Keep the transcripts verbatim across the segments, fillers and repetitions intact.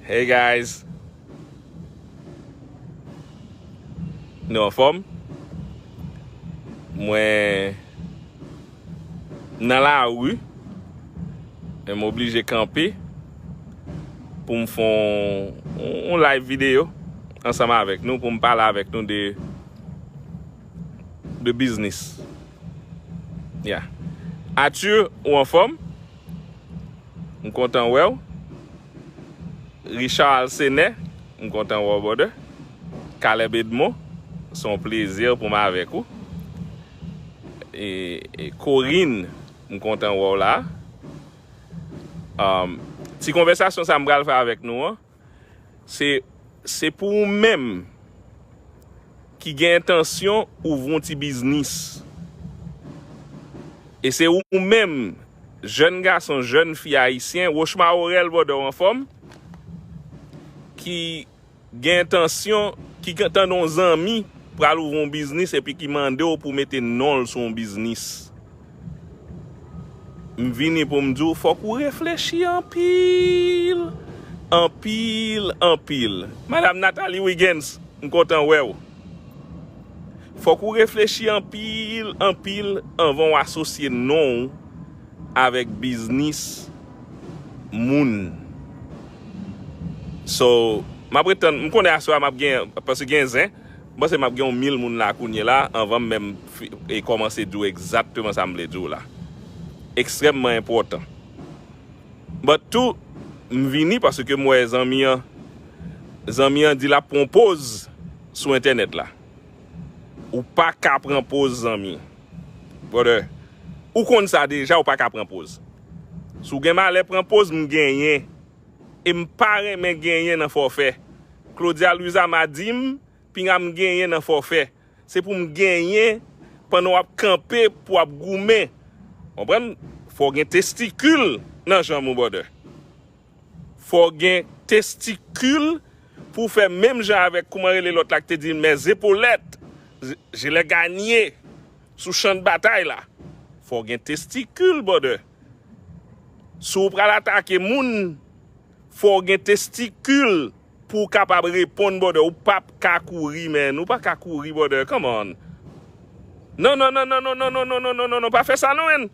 Hey guys. Nou anfòm? Mwen nan lari, men m oblije kanpe pou m fè yon, yon live videyo ansanm avèk nou, pou m pale avèk nou de, de biznis. Yeah. Arthur, ou anfòm? M kontan wè w. Richard Alcenet, m kontan wè w, brother. Caleb Edmond, se yon plezi pou m avèk ou. E, e Corinne, m kontan wè w la. Um, ti konvèsasyon sa m pral fè avèk nou an, se, se pou ou menm ki gen entansyon ouvri yon ti biznis. E se ou menm, jèn gason, jèn fi ayisyen, Rochemar Orel, brother, w anfòm, ki gen entansyon, ki tande yon zanmi pral ouvri yon biznis epi ki mande w pou mete non l sou yon biznis. M vini pou m di w, fòk ou reflechi anpil, anpil, anpil. Madam Nathalie Wiggins, m kontan wè w. Fòk ou reflechi anpil, anpil anvan w asosye non w avèk biznis moun. So, m ap ret tann, m konnen aswè a m ap gen, paske gen zen, m panse m ap gen yon mil moun la kounye la, anvan m menm fi- e kòmanse di w egzakteman sa m vle di w la. Ekstrèmman enpòtan. But tou, m vini paske m wè zanmi an, zanmi an di l ap pran poz sou entènèt la. Ou pa ka pran poz, zanmi. Brother, ou konn sa deja, ou pa ka pran poz. Si w gen malè pran poz, m genyen. E m pa renmen genyen nan fòfè. Claudia Louisama di m, pinga m genyen nan fòfè. Se pou m genyen pandan w ap kanpe, pou w ap goumen. Konprann? Fò w gen testikil nan janm ou, brother. Fò w gen testikil pou w fè menm jan avèk, kouman rele lòt la ki te di l, mes épaulettes, je, je l'ai gagné sou chan de batay la. Fò w gen testikil, brother. Si w pral atake moun, fò w gen testikil pou w kapab reponn, brother. Ou p ap ka kouri, man. Ou pa ka kouri, brother. Come on. Non, non, non, non, pa fè sa, non, man.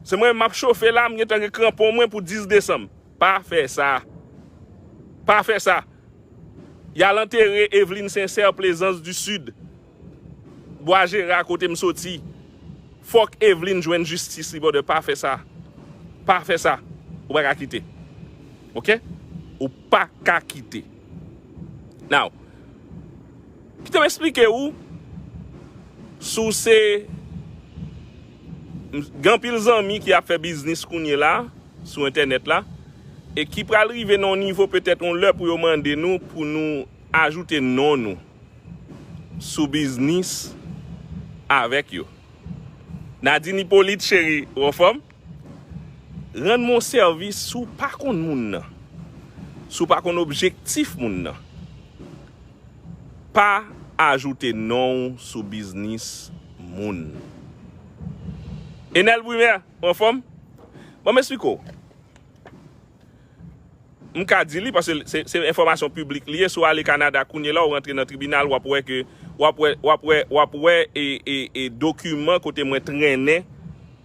Se mwen, m ap chofe la, m gentan gen kranpon mwen pou dis desanm. Pa fè sa. Pa fè sa. Y al antere Eveline Sincère, Plaisance du Sud. Bwa Jera, kote m soti. Fòk Eveline jwenn jistis li, brother. Pa fè sa. Pa fè sa. Ou pa ka kite. Oke? Ou pa ka kite. Now, kite m eksplike ou, si w se, gen anpil zanmi ki ap fè biznis kounye la, sou entènèt la, e ki pral rive nan yon nivo petèt yon lè pou yo mande nou pou nou ajoute non nou sou biznis avèk yo. Nadine Hyppolite, cheri, ou anfòm? Rann mwen yon sèvis, si w pa konn moun nan, si w pa konn objektif moun nan, pa ajoute non w sou biznis moun. Enèl Brumaire, ou anfòm? Ban m eksplike w. M ka di li, paske se, se enfòmasyon piblik li ye. Si w ale Kanada kounye la, w rantre nan tribinal, w ap wè ke, w ap wè, w ap wè, w ap wè e, e, e dokiman kote mwen trennen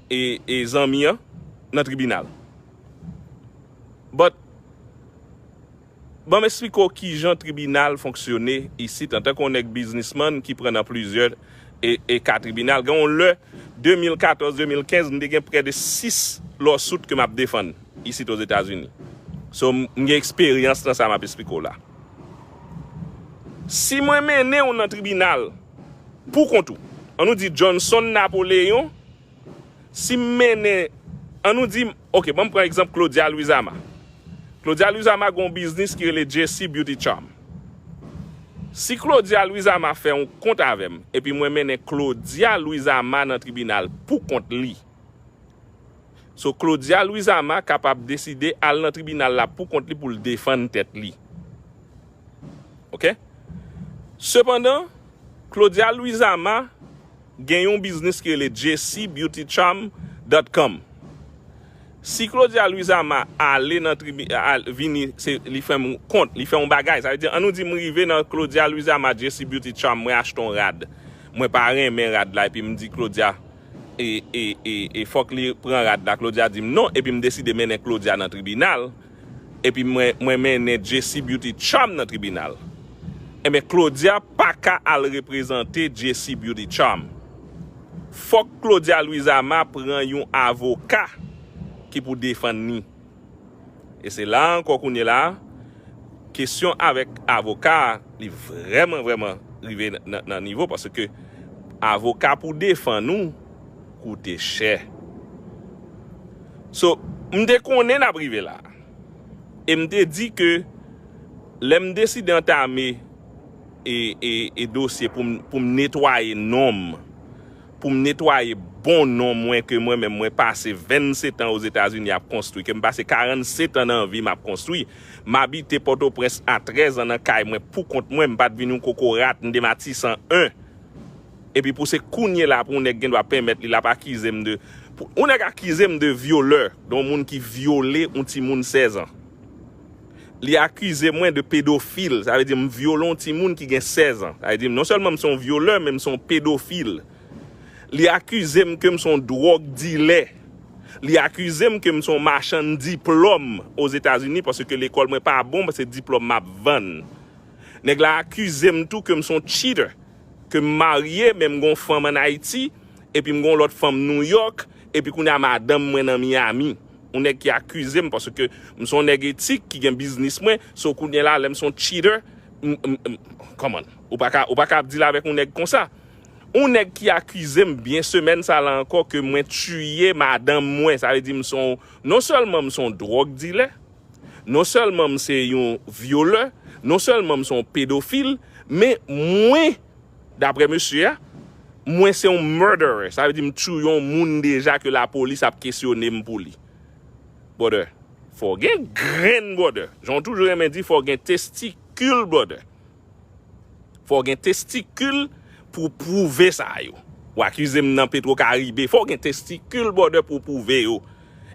e, e zanmi an nan tribinal. But, ban m eksplike w kijan tribinal fonksyone isit, antanke yon nèg biznismann ki pran nan plizyè e, e ka tribinal. Gen yon lè, de mil katòz, de mil kenz, m te gen prè de sis lawsuit ke m ap defann isit Ozetazini. So, m, m gen eksperyans nan sa m ap eksplike w la. Si mwen mennen w nan tribinal pou kont ou, ann nou di Johnson Napoleon, si m mennen, ann nou di, oke, ban m pran egzanp Claudia Louisama. Claudia Louisama gen yon biznis ki rele J C Beauty Charm. Si Claudia Louisama fè yon kont avè m, epi mwen mennen Claudia Louisama nan tribinal pou kont li, so Claudia Louisama kapab deside al nan tribinal la pou kont li pou l defann tèt li. Oke? Sepandan, Claudia Louisama gen yon biznis ki rele J C beauty charm dot com. Si Claudia Louisama ale nan tribi, al, vini, se, li fè m kont, li fè yon bagay. Sa vle di, ann nou di m rive nan Claudia Louisama, Jessie Beauty Charm, mwen achte yon rad. Mwen pa renmen rad la, epi m di Claudia, e, e, e, e fòk li pran rad la. Claudia di m non, epi m deside mennen Claudia nan tribinal. Epi mwen, mwen mennen Jessie Beauty Charm nan tribinal. Enben, Claudia pa ka al reprezante Jessie Beauty Charm. Fòk Claudia Louisama pran yon avoka ki pou defann li. E se la ankò kounye la, kesyon avèk avoka a, li vrèman, vrèman rive nan, nan, nan nivo, paske avoka pou defann ou koute chè. So, m te konnen n ap rive la. E m te di ke lè m deside antame e, e, e dosye pou m, pou m netwaye non m, pou m netwaye bon non mwen ke mwen menm mwen pase vennsetan Ozetazini ap konstwi, ke m pase karannsetan nan vi m ap konstwi. M abite Pòtoprens a trèz an nan kay mwen pou kont mwen, m pa t vin yon kokorat, m te Matisan en. Epi pou se kounye la pou yon nèg gen dwa pèmèt li l ap akize m de, pou yon nèg akize m de vyolè, de yon moun ki vyole yon timoun sèz an. Li akize mwen de pedofil, sa vle di m vyole yon timoun ki gen sèz an. Sa vle di m non sèlman m se yon vyolè, men m se yon pedofil. Li akize m ke m se yon dwòg dilè. Li akize m ke m se yon machann diplòm Ozetazini, paske lekòl mwen pa bon, se diplòm m ap vann. Nèg la akize m tou ke m se yon cheater, ke m marye, men m gen yon fanm ann Ayiti, epi m gen yon lòt fanm Nouyòk, epi kounye a madanm mwen nan Miami. Yon nèg ki akize m paske m se yon nèg etik ki gen biznis mwen, so kounye la, lè m se yon cheater, m, m, m, come on, ou pa ka, ou pa ka ap deal avèk yon nèg konsa. Yon nèg ki akize m byen semèn sa la ankò ke mwen tiye madanm mwen, sa vle di m se yon, non sèlman m se yon dwòg dilè, non sèlman m se yon vyolè, non sèlman m se yon pedofil, men mwen, daprè mesye a, mwen se yon murderer. Sa vle di m tiye yon moun deja ke lapolis ap kesyone m pou li. Brother, fò w gen grenn, brother. Jan w toujou renmen di, fò w gen testikil, brother. Fò w gen testikil pou w pwouve sa yo. W akize m nan Petro Caribe. Fò w gen testikil, brother, pou w pwouve yo.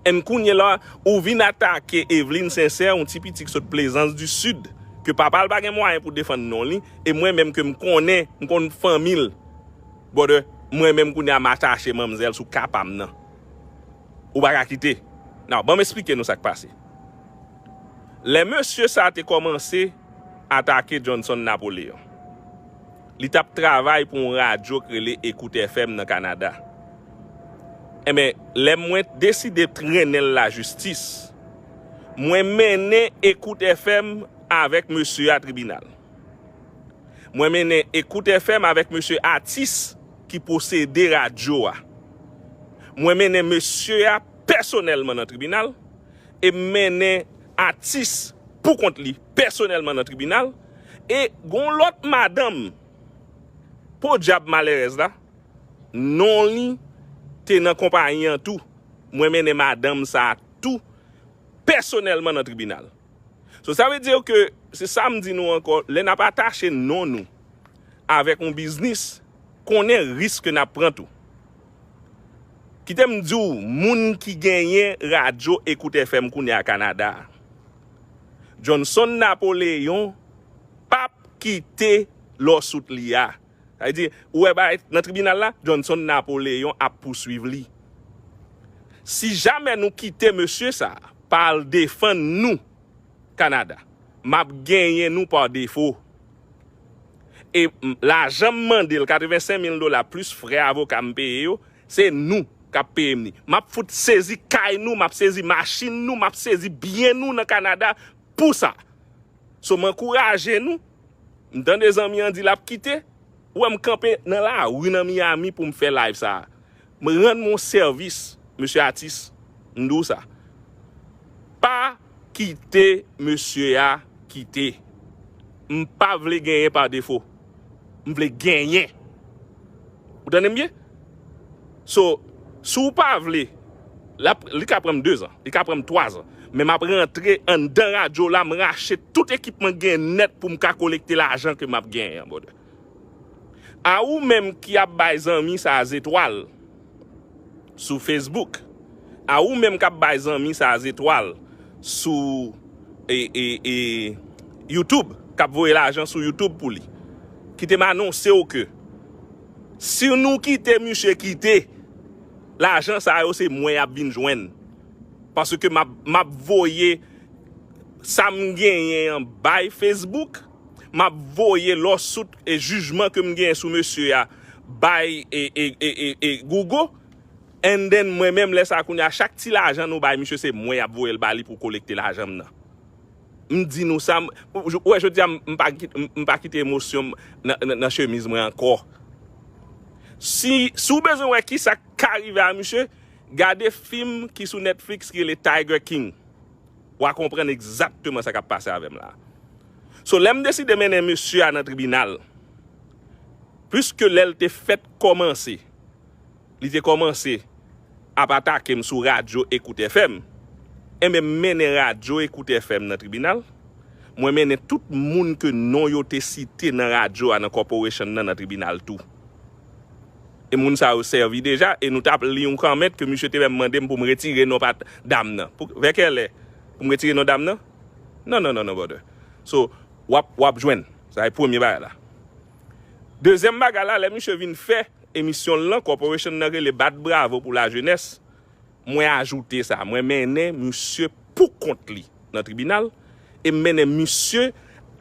And kounye la, ou vin atake Eveline Sincère, yon ti piti ki sot Plaisance du Sud, ke papa l pa gen mwayen pou defann non li, e mwen menm ke m konnen, m konn fanmi l. Brother, mwen menm kounye a m atache manmzèl sou ka pa m nan. Ou pa ka kite. Now, ban m esplike nou sa k pase. Lè mesye sa te kòmanse atake Johnson Napoléon, li t ap travay pou yon radyo k rele Écoute F M nan Kanada. Enben, lè mwen deside trennen l lajistis, mwen mennen Écoute F M avèk mesye a tribinal. Mwen mennen Écoute F M avèk mesye Atis ki posede radyo a. Mwen mennen mesye a pèsonèlman nan tribinal, e m mennen Atis pou kont li pèsonèlman nan tribinal, e gon lòt madanm, podyab malerèz la, non li te nan konpayi an tou. Mwen mennen madanm sa a tou pèsonèlman nan tribinal. So, sa vle di ke, se sa m di nou ankò, lè n ap atache non nou avèk yon biznis, konnen risk ke n ap pran tou. Kite m di w, moun ki genyen radyo Écoute F M kounye a Kanada a, Johnson Napoléon p ap kite lawsuit li a. Sa vle di, ou wè bagay nan tribinal la, Johnson Napoléon ap pouswiv li. Si jamè nou kite mesye sa a pa al defann nou Kanada, m ap genyen nou pa defo. E m, lajan m mande l, katrevensenk mil dola plis frè avoka m peye yo, se nou k ap peye m li. M ap fout sezi kay nou, m ap sezi machin nou, m ap sezi byen nou nan Kanada pou sa. So, m ankouraje nou. M tande zanmi an di l ap kite. Ou wè m kanpe nan lari nan Miami pou m fè live sa a. M rann mwen yon sèvis, mesye Atis. M di w sa. Pa kite mesye a kite. M pa vle genyen pa defo. M vle genyen. Ou tande m byen? So, si w pa vle, l ap, li ka pran m dezan, li ka pran m twazan. Men m ap rantre anndan radyo la, m rache tout ekipman k gen nèt pou m ka kolekte lajan ke m ap genyen an, brother. A ou menm ki ap bay zanmi sa a zetwal sou Facebook, A ou menm k ap bay zanmi sa a zetwal sou e, e, e, YouTube, k ap voye lajan sou YouTube pou li, kite m anonse w ke si nou kite misye kite, lajan sa yo se mwen y ap vin jwenn. Paske m ap, m ap voye sa m genyen an bay Facebook, m ap voye lawsuit e jijman ke m genyen sou mesye a bay e, e, e, e, e Google, and then mwen menm lè sa kounye a chak ti lajan nou bay misye se mwen y ap voye l ba li pou kolekte lajan m nan. M di nou sa, m, w, w, wè jodi a m, m pa, kit- m, m pa kite emosyon m nan, nan, nan chemiz mwen ankò. Si, si w bezwen wè kisa k ka rive a misye, gade fim ki sou Netflix ki rele Tiger King. W a konprann egzakteman sa k ap pase avè m la. So, lè m deside mennen mesye a nan tribinal, pliske lè l te fèt kòmanse, li te kòmanse ap atake m sou radyo Ekout F M, enben m mennen radyo Ekout F M nan tribinal. Mwen mennen tout moun ke non yo te site nan radyo a, nan corporation nan, nan tribinal tou. E moun sa yo sèvi deja, e nou t ap li yon comment ke misye te menm mande m pou m retire non pa dam nan. Pou, vè kèlè? Pou m retire non dam nan? Non, non, non, non, brother. So, w ap, w ap jwenn. Sa e premye bagay la. Dezyèm bagay la, lè misye vin fè emisyon l lan, corporation nan rele Bat Bravo pou Lajenès, mwen ajoute sa. Mwen mennen misye pou kont li nan tribinal, e m mennen misye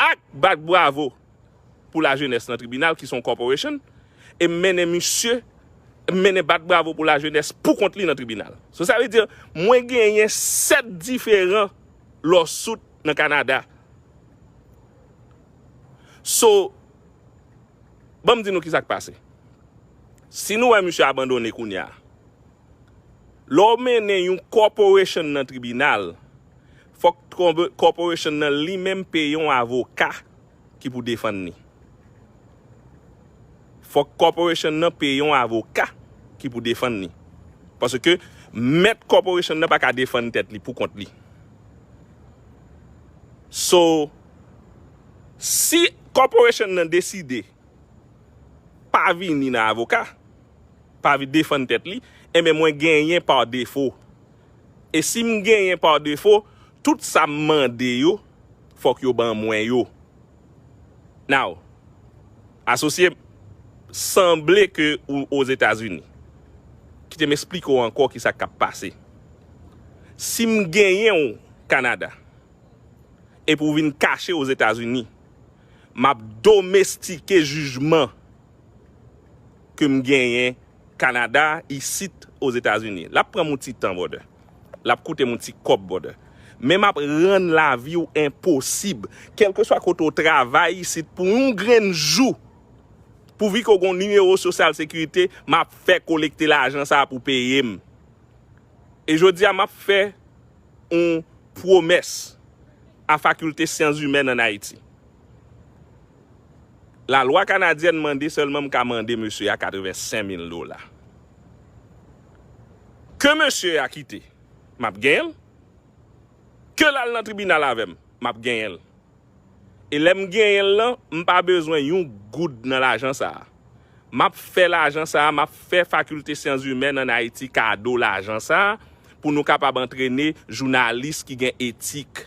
ak Bat Bravo pou Lajenès nan tribinal, ki se yon corporation, e m mennen misye, m mennen Bat Bravo pou Lajenès pou kont li nan tribinal. So, sa vle di, mwen genyen sèt diferan lawsuit nan Kanada. So, ban m di nou kisa k pase. Si nou wè misye abandone kounye a, lè w mennen yon corporation nan tribinal, fòk corporation nan li menm peye yon avoka ki pou defann li. Fòk corporation nan peye yon avoka ki pou defann li. Paske mèt corporation nan pa ka defann tèt li pou kont li. So, si corporation nan deside pa vini nan avoka, pa vin defann tèt li, enben mwen genyen pa defo. E si m genyen pa defo, tout sa m mande yo, fòk yo ban mwen yo. Now, asosye m, sanble ke ou Ozetazini. Kite m esplike w ankò kisa k ap pase. Si m genyen w Kanada, epi w vin kache Ozetazini, m ap domestike jijman ke m genyen Kanada, isit Ozetazini. L ap pran m yon ti tan, brother. L ap koute m yon ti kòb, brother. Men m ap rann lavi w enposib. Kèlkeswa kote w travay isit pou yon grenn jou, pouvi ke w gen yon nimewo sosyal sekirite, m ap fè kolekte lajan sa a pou peye m. E jodi a, m ap fè yon pwomès a Fakilte Syans Imèn ann Ayiti. Lalwa kanadyèn mande sèlman m ka mande mesye a katrevensenk mil dola. Ke mesye a kite, m ap genyen l. Ke l al nan tribinal avè m, m ap genyen l. E lè m genyen l lan, m pa bezwen yon goud nan lajan sa a. M ap fè lajan sa a, m ap fè Fakilte Syans Imèn ann Ayiti kado lajan sa a, pou nou kapab antrene jounalis ki gen etik,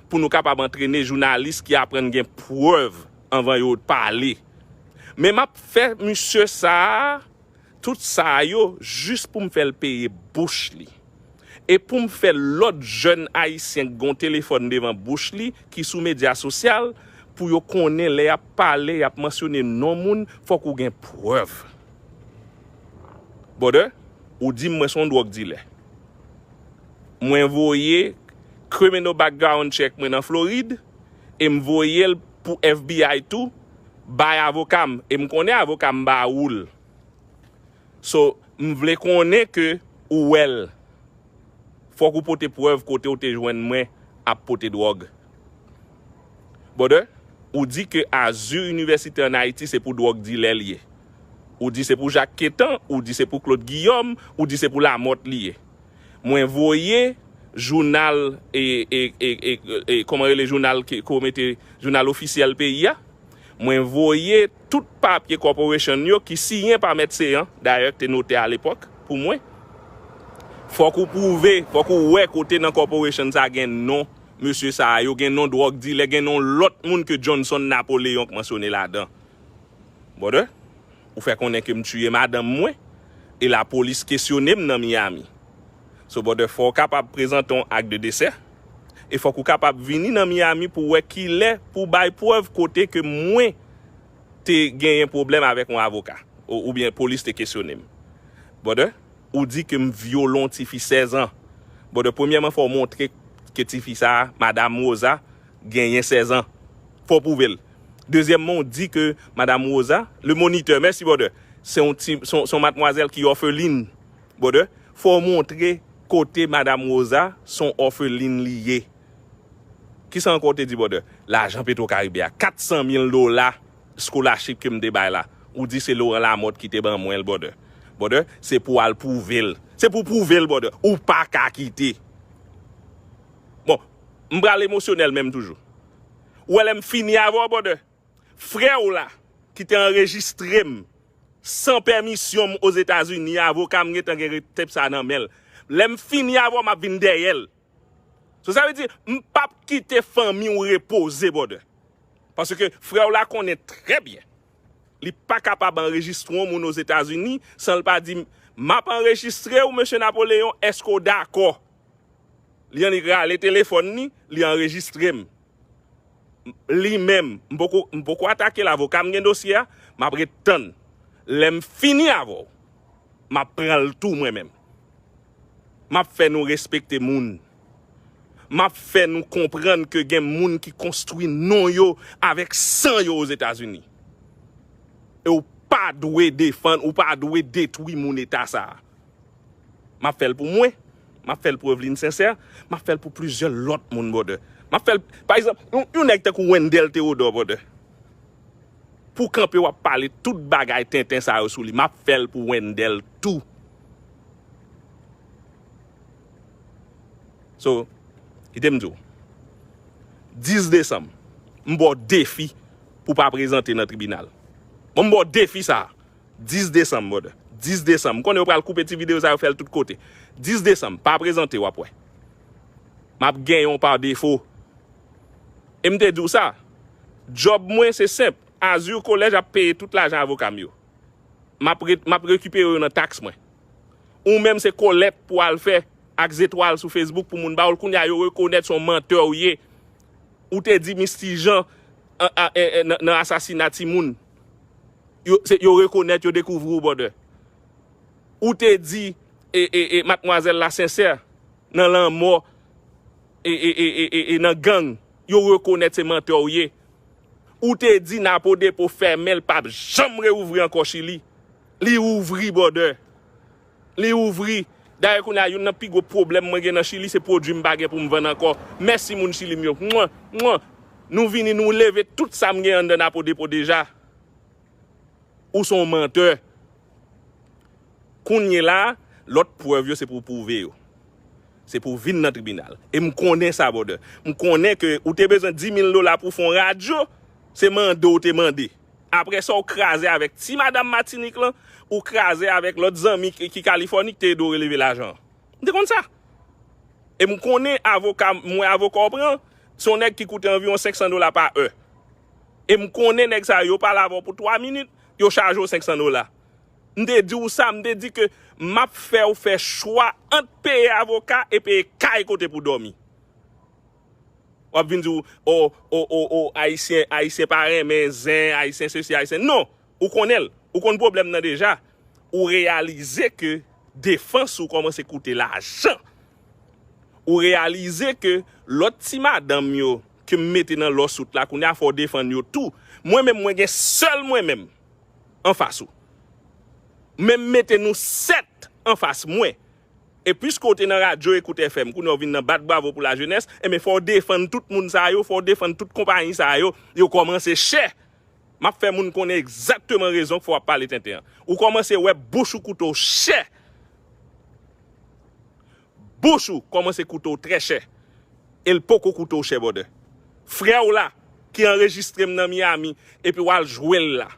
pou nou kapab antrene jounalis ki aprann gen prèv anvan yo pale. Men m ap fè misye sa a, tout sa a yo, jis pou m fè l peye bouch li. E pou m fè lòt jèn ayisyen k gen yon telefòn devan bouch li, ki sou medya sosyal, pou yo konnen lè y ap pale, y ap mansyone non moun, fòk ou gen prèv. Brother, ou di m mwen se yon dwòg dilè. Mwen voye criminal background check mwen nan Florid, e m voye l pou F B I tou, bay avoka m, e m konnen avoka m ba ou l. So, m vle konnen ke ou wè l. Fòk ou pote prèv kote w te jwenn mwen ap pote dwòg. Brother, ou di ke Azur University ann Ayiti se pou dwòg dilè l ye. Ou di se pou Jacques Quétan, ou di se pou Claude Guillaume, ou di se pou Lamothe li ye. Mwen voye jounal, e, e, e, e, e, kòman rele jounal ke, ke w mete, jounal ofisyèl peyi a? Mwen voye tout papye corporation yo ki siyen pa Mèt Seyan, dayè, te notè alepòk, pou mwen. Fòk ou pwouve, fòk ou wè kote nan corporation sa gen non mesye sa yo, gen non drug dealer, gen non lòt moun ke Johnson Napoleon k mansyone ladan. Brother, ou fè konnen ke m tiye madanm mwen, e lapolis kesyone m nan Miami. So, brother, fò w kapab prezante yon ak de desè, e fòk ou kapab vini nan Miami pou wè kilè pou bay prèv kote ke mwen te genyen pwoblèm avèk yon avoka, ou, oubyen polis te kesyone m. Brother, ou di ke m vyole yon tifi sèz an. Brother, premyèman, fò w montre ke tifi sa a, Madam Rosa, genyen sèz an. Fò w pwouve l. Dezyèmman, ou di ke Madam Rosa, le moniteur, mèsi, brother, se yon ti, se yon, se yon matmwazèl ki òfelin, brother. Fò w montre kote Madam Rosa, se yon òfelin li ye. Kisa ankò w te di, brother? Lajan Petro Caribe a, kat san mil dola scholarship ke m te bay la. Ou di se Laurent Lamothe ki te ban mwen l, brother. Brother, se pou w al pwouve l. Se pou w pwouve l, brother. Ou pa ka kite. Bon, m pral emosyonèl menm toujou. Ou wè lè m fini avè w, brother? Frè w la, ki te anrejistre m san pèmisyon m Ozetazini, avoka m gentan gen tep sa nan men l. Lè m fini avè w, m ap vin dèyè l. So, sa vle di, m p ap kite fanmi w repoze, brother. Paske frè w la konnen trè byen. Li pa kapab anrejistre yon moun Ozetazini san l pa di, "M ap anrejistre w, mesye Napoleon, èske w dakò?" Li annik rale telefòn li, li anrejistre m. Li menm, m poko, m poko atake l, avoka m gen dosye a, m ap ret tann. Lè m fini avè w, m ap pran l tou mwen menm. M ap fè nou respekte moun. M ap fè nou konprann ke gen moun ki konstwi non yo avèk san yo Ozetazini. E w pa dwe defann, ou pa dwe detwi moun eta sa a. M ap fè l pou mwen, m ap fè l pou Evelyne Sincère, m ap fè l pou plizyè lòt moun, brother. M ap fè l, pa egzanp, yon, yon nèg tankou Wendell Theodore, brother. Pou kanpe w ap pale tout bagay tenten sa yo sou li, m ap fè l pou Wendell tou. So, kite m di w, dis desanm, m ba w defi pou pa prezante nan tribinal. Bon, m ba w defi sa a. Dis desanm, brother. Dis desanm. M konnen yo pral koupe ti videyo sa yo, fè l tout kote. Dis desanm, pa prezante, w ap wè. M ap genyen w pa defo. E m te di w sa. Djòb mwen se senp. Azur Collège ap peye tout lajan avoka m yo. M ap re-, m ap rekipere yo nan taks mwen. Ou menm se kolèt pou al fè ak zetwal sou Facebook pou moun ba w l. Kounye a yo rekonèt se yon mantè w ye. Ou te di Misty Jean an, a, e, e, nan, nan asasina timoun. Yo, se, yo rekonèt, yo dekouvri w, brother. Ou te di, e, e, e, Madmwazèl la Sincère nan lanmò, e, e, e, e, e, e nan gang, yo rekonèt se mantè w ye. Ou te di Napo Depo fèmen, l p ap janm reouvri ankò Chili. Li ouvri, brother. Li ouvri. Dayè, kounye a, youn nan pi gwo pwoblèm mwen gen nan Chili, se pwodui m pa gen pou m vann ankò. Mèsi, moun Chili m yo. Mwen, mwen. Nou vini, nou leve tout sa m gen anndan Napo Depo deja. Ou se yon mantè. Kounye la, lòt prèv yo se pou w pwouve yo. Se pou w vin nan tribinal. E m konnen sa, brother. M konnen ke ou te bezwen dis mil dola pou w fè yon radyo, se mande w te mande. Apre sa, w kraze avèk ti madanm Matinik lan, ou kraze avèk lòt zanmi ki, ki Kalifòni ki te ede w releve lajan an. M te konn sa. E m konnen avoka, mwen avoka w pran, se yon nèg ki koute anviwon senk san dola pa è. E m konnen nèg sa yo, yo pale avè w pou twa minit, yo chaje w senk san dola. M te di w sa, m te di ke m ap fè w fè chwa ant peye avoka e peye kay kote pou dòmi. W ap vin di w, o, o, o, o, Ayisyen, Ayisyen pa renmen zen, Ayisyen sesi, Ayisyen. Non, ou konnen l. Ou konn pwoblèm nan deja. Ou reyalize ke defans ou kòmanse koute lajan. Ou reyalize ke lòt ti madanm yo ke m mete nan lawsuit la, kounye a fò w defann yo tou. Mwen menm, mwen gen sèl mwen menm anfas ou. Men m mete nou sèt anfas mwen. E piske w te nan radyo Ekout F M, kounye a w vin nan bat bravo pou lajenès, enben fò w defann tout moun sa yo, fò w defann tout konpayi sa yo, yo kòmanse chè. M ap fè moun konnen egzakteman rezon k fè w ap pale tenten an. Ou kòmanse wè bouch ou koute w chè. Bouch ou kòmanse koute w trè chè. E l poko koute w chè, brother. Frè w la, ki anrejistre m nan Miami, epi w al jwe l la.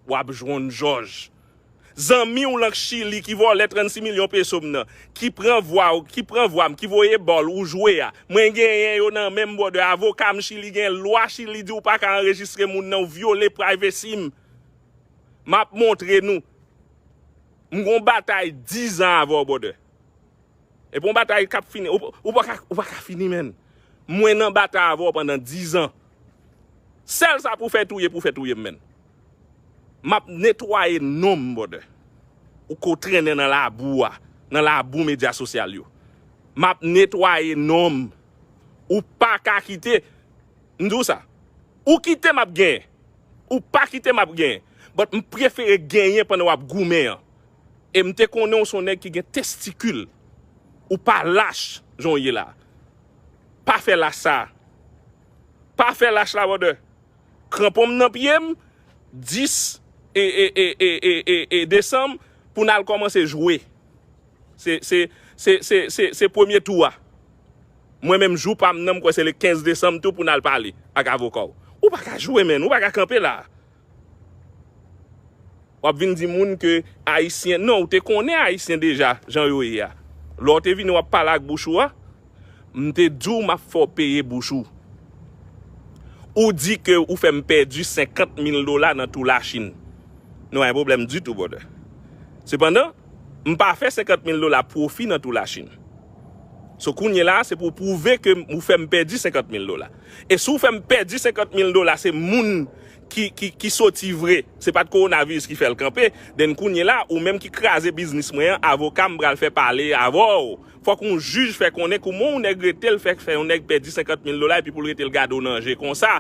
W ap jwenn jòj. Zanmi w lan Chili ki vòlè trannsis milyon peso m nan, ki pran vwa w, ki pran vwa m, ki voye bòl ou jwe a. Mwen genyen yo nan men m, brother. Avoka m Chili gen lwa Chili di ou pa ka anrejistre moun nan, ou vyole privacy m. M ap montre nou. M gon batay dizan avè w, brother. E pou yon batay k ap fini, ou, ou pa ka, ou pa ka fini, menn. Mwen nan batay avè w pandan dizan. Sèl sa pou fè touye, pou fè touye m, menn. M ap netwaye non m, brother. Ou ko trennen nan labou a, nan labou medya sosyal yo. M ap netwaye non m. Ou pa ka kite, m di w sa, ou kite m ap genyen. Ou pa kite m ap genyen. But m prefere genyen pandan w ap goumen an. E m te konnen w se yon nèg ki gen testikil. Ou pa lach, jan w ye la. Pa fè lach sa. Pa fè lach la, brother. Kranpon m nan pye m, dis e, e, e, e, e, e, e desanm, pou n al kòmanse jwe. Se, se, se, se, se, se premye tou a. Mwen menm, jou pa m nan, m kwè se le kenz desanm tou pou n al pale ak avoka w. Ou pa ka jwe, menn, ou pa ka kanpe la. W ap vin di moun ke Ayisyen, non, ou te konnen Ayisyen deja, jan yo ye a. Lè w te vini w ap pale ak bouch ou a, m te di w m ap fè w peye bouch ou. Ou di ke ou fè m pèdi senkant mil dola nan tou Lachin. Nou pa gen pwoblèm ditou, brother. Sepandan, m pa fè senkant mil dola pwofi nan tou Lachin. So, kounye la, se pou w pwouve ke ou fè m pèdi senkant mil dola. E si w fè m pèdi senkant mil dola, se moun ki, ki, ki soti vre. Se pa t kowonaviris ki fè l kanpe. Then kounye la, ou menm ki kraze biznis mwen an, avoka m pral fè pale avè w. Fòk yon jij fè konnen kouman yon nèg rete l fè, fè yon nèg pèdi senkant mil dola epi pou l rete l gade w nan je konsa.